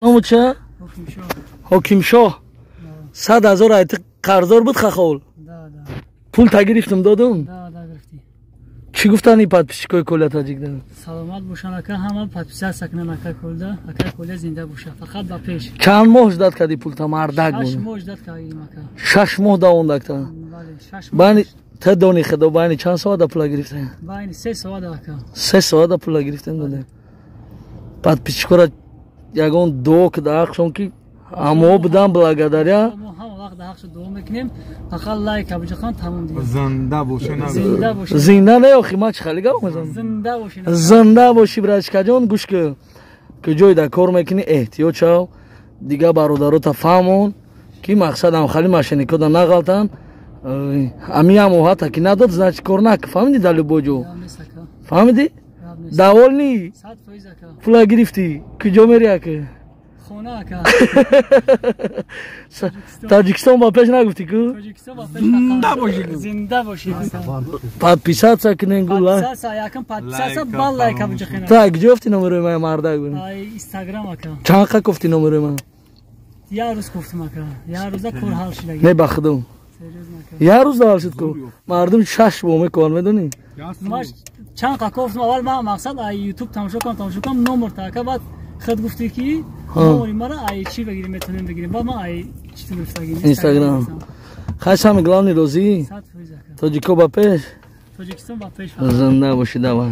Ному ча? Ҳокимшоҳ. 100 000 айти қарздор буд, хахол. Пул та гирифтум, додум. Чӣ гуфтани подписчикои Коля Таҷик? Саломат бошан, ака, ҳама подписаться кунан ака Колда, ака Коля зинда боша, фақат ба пеш. Чанд моҳ ждать кардӣ пулта, мардак? 6 моҳ ждать кардим, ака. 6 моҳ давондакта. Байни та дони худо, байни чанд соата пула гирифтем? Байни 3 соат, ака. 3 соата пула гирифтем, додем. Подписчикора ягон дуо ки дар ҳақшон, ки ҳамоҳо будан, благодаря. Ҳама вақт дар ҳақшо дуо мекунем, фақат лайк абуҷахон, тамом. Зинда боша. Зинда боша. Зинда не, охи ма чӣ хали гап мезанам? Зинда боши. Зинда боши, братишкаҷон. Гӯш ки, куҷое дар кор мекунӣ, эҳтиёт шав, дига бародарота фаҳмон, ки мақсадам хали мошенникода нағалтан. Ами ҳамоҳата ки надод, значит, кор нак, фаҳмидӣ? Дар любой ҷо, фаҳмидӣ? Довольный? Пула гирифтӣ, куҷо мери, ака? Хона, ака. Тоҷикистон ба пеш нагуфтӣ ку? Зинда бошӣ. Зинда бошӣ. Подписаться кунен, гула. Якм подписаться, бал лайк абуҷахина. Так, куҷо ёфти номерои ман, мардак? Инстаграм, ака. Чанд қа кофти номерои ман? Як рӯз кофтум, ака, як рӯза кор ҳал шуда. Не, ба худом, як рӯз ҳал шуд ку? Мардум 6 моҳ мекунанд, медонӣ? Чанд қа кофтум. Аввал ман мақсад ай Ютуб тамошо кунам, тамошо кунам номер та, ака. Баъд худ гуфтӣ, ки номери мара ай чӣ бигирем, метавонем бигирем. Баъд ман ай чӣ гирифтагим. Инстаграм. Хай, самый главный, розӣ? Тоҷико ба пеш. Тоҷикистон ба пеш. Зинда бошӣ, давай.